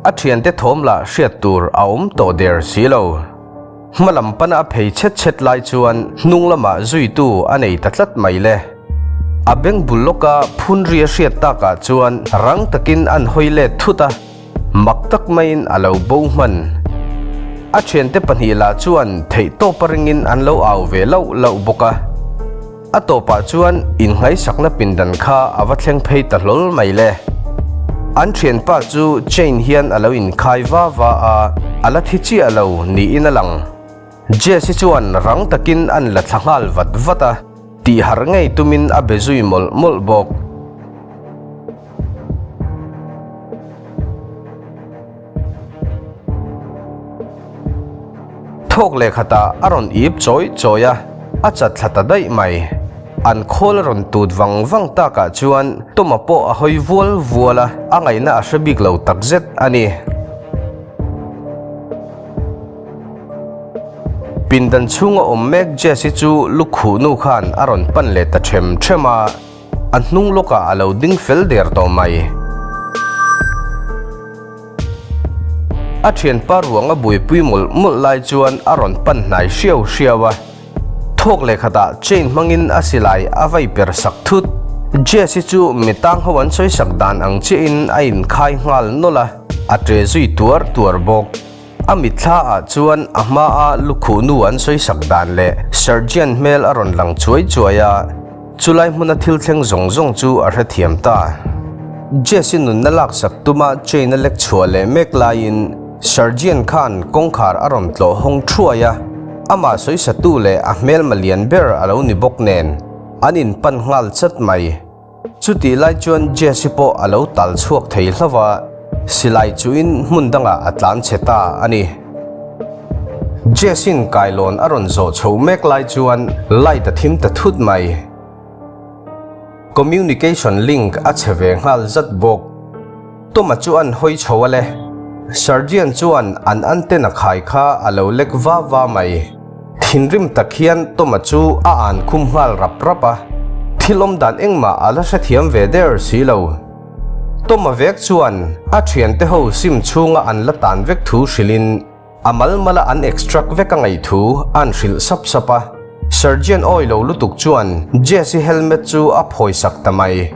A thiante thawm lah hriat tur a awm tawh der si lo. Hma lam pana a phei chhet chhet lai chuan hnung lamah zuitu a nei ta tlat mai le. A beng bul lawka phun ri a hriat takah chuan rang takin an hawi let thut a, mak tak maiin a lo bo hman. A thiante pahnih lah chuan theihtawp a ringin an lo au ve lauh lauh bawk a. A tawpah chuan innghaisakna pindan kha a va thleng phei ta hlawl mai le. An thianpa chu chain hian a lo inkhai va va a, a la thi chiah lo niin a lang. Jesse chuan rang takin an la thla nghal vat vat a, tih harh ngei tumin a be zui mawlh mawlh bawk. Thawk leh khatah a rawn ip chawi chawi a, a chat thla ta daih mai. An khawl a rawn tut vang vang takah chuan Toma pawh a hawi vual vual a, a ngaihna a hre bik lo takzet a ni. Pindan chhunga awm mek Jess-i chu lukhuh nu khan a rawn pan leh ta ṭhem ṭhem a. A hnung lawkah a lo ding fel der tawh mai. A thianpa ruang a buaipui mawlh mawlh lai chuan a rawn pan hnai hriau hriau a. Thawk leh khatah chain hmangin a silai a vai per sak thut. Jess-i chu mi tang ho an sawi sak dan ang chiahin a inkhai nghal nawlh a, a ṭe zui tuar tuar bawk. A mitthla ah chuan a hma a lukhuh nu an sawi sak dan leh Sergeant hmel a rawn lang chuai chuai a, chulai hmuna thil thleng zawng zawng chu a hrethiam ta. Jesse nunna laksak tuma chain a lek chhuah leh mek laiin Sergeant khan kawngkhar a rawn tlawh hawng thuai a, amah sawisatu leh a hmelma lian ber a lo ni bawk nen an inpan nghal chat mai. Chutih lai chuan Jesse pawh a lo tal chhuak thei hlauh a, silai chuin hmun dangah a tlan chhe ta a ni. Jesse-in kailawn a rawn zawh chho mek lai chuan light a thim ta thut mai. Communication link a chhe ve nghal zat bawk. Toma chu an hawi chho a le. Sergeant chuan an antenna khai kha a lo lek va va mai. Thinrim tak hian Toma chu a an khum nghal rap rap a, thil awm dan engmah a la hrethiam ve der si lo. Toma vek chuan a thiante ho sim chhunga an la tan vek thu hrilhin a mal mala an extract vek a ngaih thu an hrilh sap sap a. Sergeant awi lo lutuk chuan Jesse helmet chu a phawisak ta mai.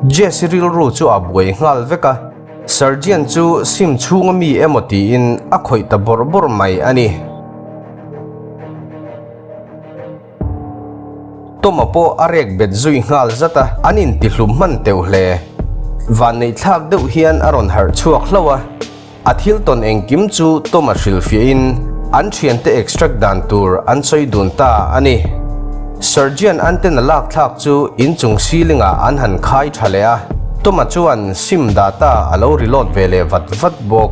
Jesse rilru chu a buai nghal vek a. Sergeant chu sim chhunga mi emaw tiin a khawih ta bawrh bawrh mai a ni. Toma pawh a rek bet zui nghal zat a, an intihlum hman teuh hle. Vanneih thlak deuh hian a rawn harh chhuak hlauh a, a thil tawn engkim chu Toma hrilhfiahin an thiante extract dan tur an sawi dun ta a ni. Sergeant antenna lak thlak chu inchung ceiling ah an han khai tha leh a, Toma chuan sim data a lo reload ve leh vat vat bawk.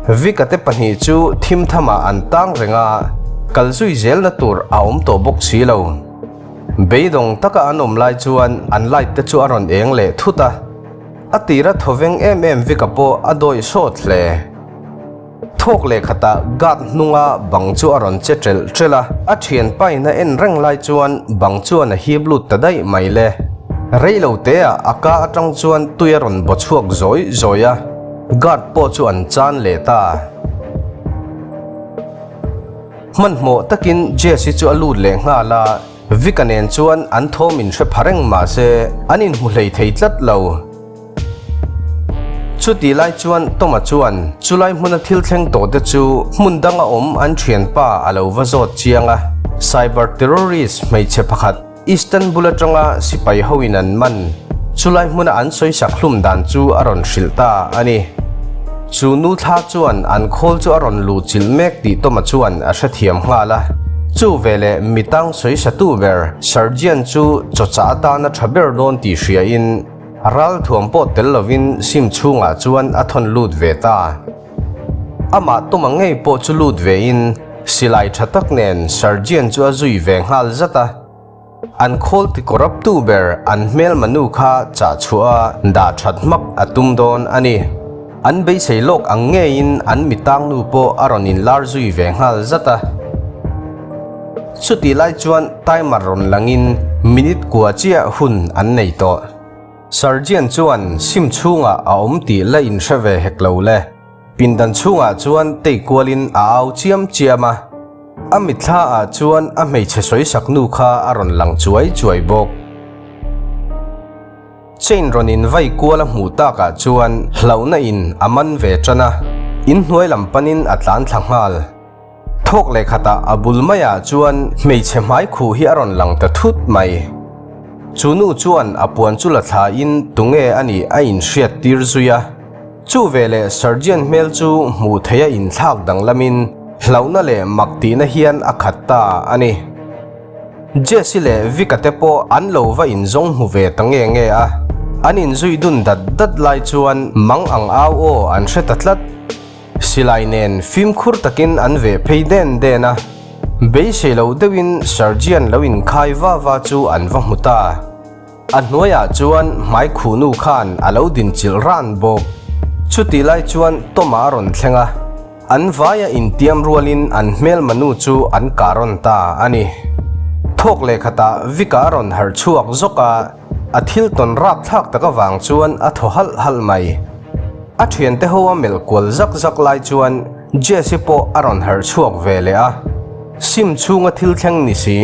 Vic-a te pahnih chu thim thamah an tang reng a, kal zui zelna tur a awm tawh bawk si lo. Beidawng taka an awm lai chuan an light te chu a rawn eng leh thut a, a tira thawveng em em Vic-a pawh a dawih sawt hle. Thawk leh khatah guard hnunga bang chu a rawn che ṭelh ṭelh a, a ṭhianpain a en reng lai chuan bang chuan a hip lut ta daih mai le. Rei lo teah a ka aṭang chuan tui a rawn baw chhuak zawi zawi a, guard pawh chu an chan leh ta. Hmanhmawh takin Jess-i chu a lut leh nghal a, Vic-a nen chuan an thawm inhre pha reng mahse an inhmu hlei thei tlat lo. Chutih lai chuan Toma chuan chulai hmuna thil thleng tawh te chu hmun danga awm an thianpa a lo va zawt chiang a. Cyber terrorist hmeichhe pakhat Istanbul atanga sipai hoin an man chulai hmuna an sawisak hlum dan chu a rawn hrilh ta a ni. Chu nu thla chuan an khawl chu a rawn luh chilh mek tih Toma chuan a hrethiam nghal a. Chu veleh mitang sawisatu ber Sergeant chu chawchah atana tha ber dawn tih hriain, Ral thuam pawh tel lovin sim chhungah chuan a thawn lut ve ta. Amah tuma ngei pawh chu lut vein silai tha tak nen Sergeant chu a zui ve nghal zat a. An khawl ti corrupt tu ber an hmelma nu kha chah chhuah a dah that hmak a tum dawn a ni. An beisei lawk ang ngeiin an mitang nu pawh a rawn inlar zui ve nghal zat a. Chutih lai chuan timer rawn langin Minute kua chiah hun an nei tawh. Sergeant chuan sim chhungah a awm tih la inhre ve hek lo le. Pindan chhungah chuan tei kualin a au chiam chiam a. A mitthla ah chuan a hmeichhe sawisak nu kha a rawn lang chuai chuai bawk. Chain rawn in vai kual a hmuh takah chuan hlauhna in a man ve tan a, inhnuai lam panin a tlan thla nghal. Thawk leh khatah a bul maiah chuan hmeichhe hmai khuh hi a rawn lang ta thut mai. Chu nu chuan a puan chu la thlain tunge a nih a inhriat tir zui a. Chu veleh Sergeant hmel chu hmuh theih a inthlak danglamin hlauhna leh mak tihna hian a khat ta a ni. Jesse leh Vic-a te pawh an lo va inzawng hmu ve ta nge nge a, an inzui dun dat dat lai chuan mang ang au aw an hre ta tlat. Silai nen fimkhur takin an veh phei den den a, beisei lo deuhin Sergeant lo inkhai va va chu an va hmu ta. A hnuaiah chuan hmai khuhnu khan a lo dinchilh ran bawk. Chutih lai chuan Toma a rawn thleng a, an vaia intiam rualin an hmelma nu chu an kah rawn ta a ni. Thawk leh khatah Vic-a a rawn harh chhuak zawk a, a thil tawn rapthlak tak avang chuan a thaw halh halh mai. A thiante ho a melh kual zak zak lai chuan Jesse pawh a rawn harh chhuak ve leh a, sim chhunga thil thleng ni si.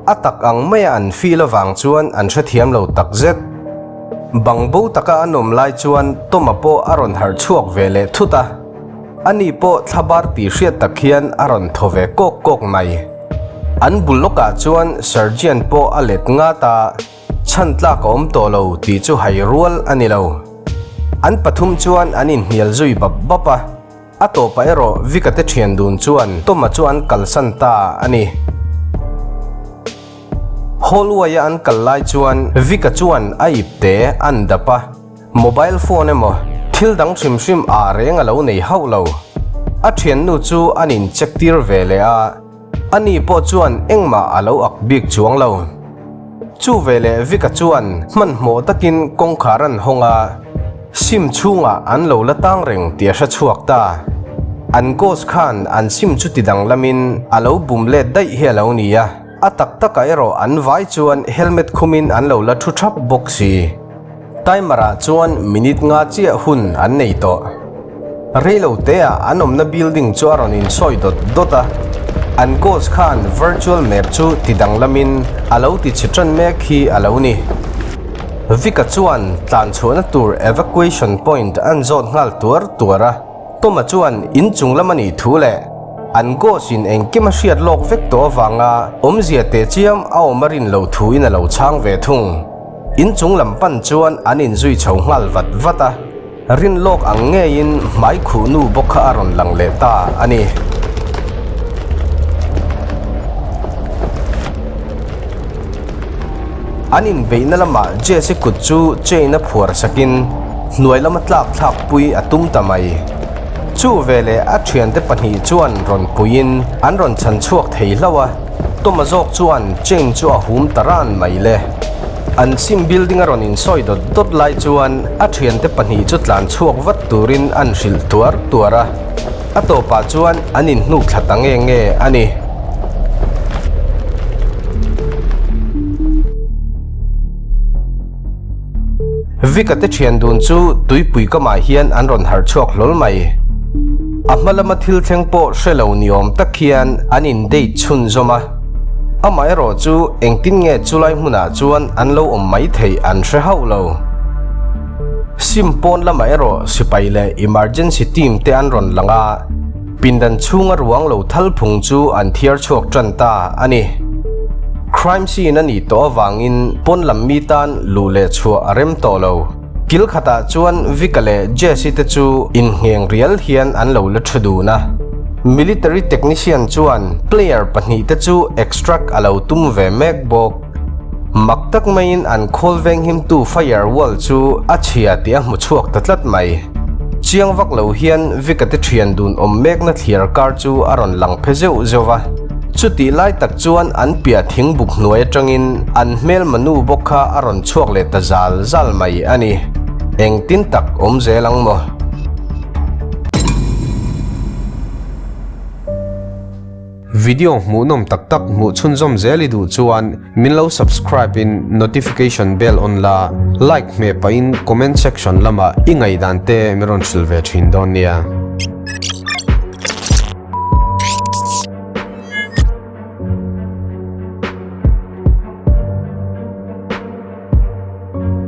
A tak ang maia an feel avang chuan an hrethiam lo tak zet. Bang bo taka an awm lai chuan Toma pawh a rawn harh chhuak ve leh thut a. Ani pawh thlabar tih hriat tak hian a rawn thaw ve kawk kawk mai. An bul lawkah chuan Sergeant pawh a let ngat a, chhan tlak a awm tawh lo tih chu hai rual a ni lo. An pathum chuan an inhnial zui bap bap a. A tawpah erawh Vic-a te thian dun chuan Tom-a chu an kalsan ta a ni. Hallway-a an kal lai chuan Vic-a chuan a ipte an dap a, mobile phone emaw thil dang hrim hrim ah reng a lo nei hauh lo. A thiannu chu an in check tir ve leh a. Ani pawh chuan engmah a lo ak bik chuang lo. Chu veleh Vic-a chuan hmanhmawh takin kawngkhar an hawng a, sim chhungah an lo la tang reng tih a hre chhuak ta. An ghost khan an sim chu ti danglamin a lo bum let daih hi a lo ni a, a tak takah erawh an vai chuan helmet khumin an lo la thu thap bawk si. Timer ah chuan minute nga chiah hun an nei tawh. Reilo te ah an awmna building chu a rawn insawi dawt dawt a, an ghost khan virtual map chu ti danglamin a lo ti chhe tan mek hi a lo ni. Vic-a chuan tlan chhuahna tur evacuation point an zawt nghal tuar tuar a. Toma chuan inchung lam a nih thu leh an ghost in engkim a hriat lawk vek tawh avanga awmzia teh chiam a awm a rin loh thu in a lo chhang ve thung. Inchung lam pan chuan an inzui chho nghal vat vat a, rin lawk ang ngeiin hmai khuh nu bawk kha a rawn lang leh ta a ni. An inbeihna lamah Jesse kut chu chain a phuar sakin hnuai lama tlak thlak pui a tum ta mai. Chu veleh a thiante pahnih chuan rawn puiin an rawn chhan chhuak thei hlauh a. Toma zawk chuan chain chu a hum ta ran mai le. An sim building a rawn insawi dawt dawt lai chuan a thiante pahnih chu tlan chhuak vat turin an hrilh tuar tuar a. A tawpah chuan an inhnuk thla ta nge nge a ni. Vic-a te thian dun chu tuipui kamah hian an rawn harh chhuak hlawl mai. A hma lama thil thleng pawh hre lo ni awm tak hian an in date chhunzawm a. Amaherawh chu engtin nge chulai hmunah chuan an lo awm mai theih an hre hauh lo. Sim pawn lamah erawh sipai leh emergency team te an rawn lang a. Pindan chhunga ruang lo thal phung chu an thiar chhuak tan ta a ni. Crime scene a nih tawh avangin pawn lam mi tan luh leh chhuah a rem tawh lo. Kil khatah chuan Vic-a leh Jesse te chu inngheng rial hian an lo la thu dun a. Military technician chuan player pahnihte chu extract a lo tum ve mek bawk. Mak tak maiin an khawl venghimtu fire wall chu a chhia tih a hmu chhuak ta tlat mai. Chiang vak lo hian Vic-a te thian dun awm mekna thliar kar chu a rawn lang phe zeuh zeuh va. Chutih lai tak chuan an piah thing buk hnuai atangin an hmelma nu bawk kha a rawn chhuak leh ta zal zal mai a ni. Engtin tak awm zel ang maw? Video hmuhnawm tak tak hmuh chhunzawm zel i duh chuan min lo subscribe in notification bell on la, like hmeh pahin comment section lamah i ngaihdan te min rawn hrilh ve thin dawn nia.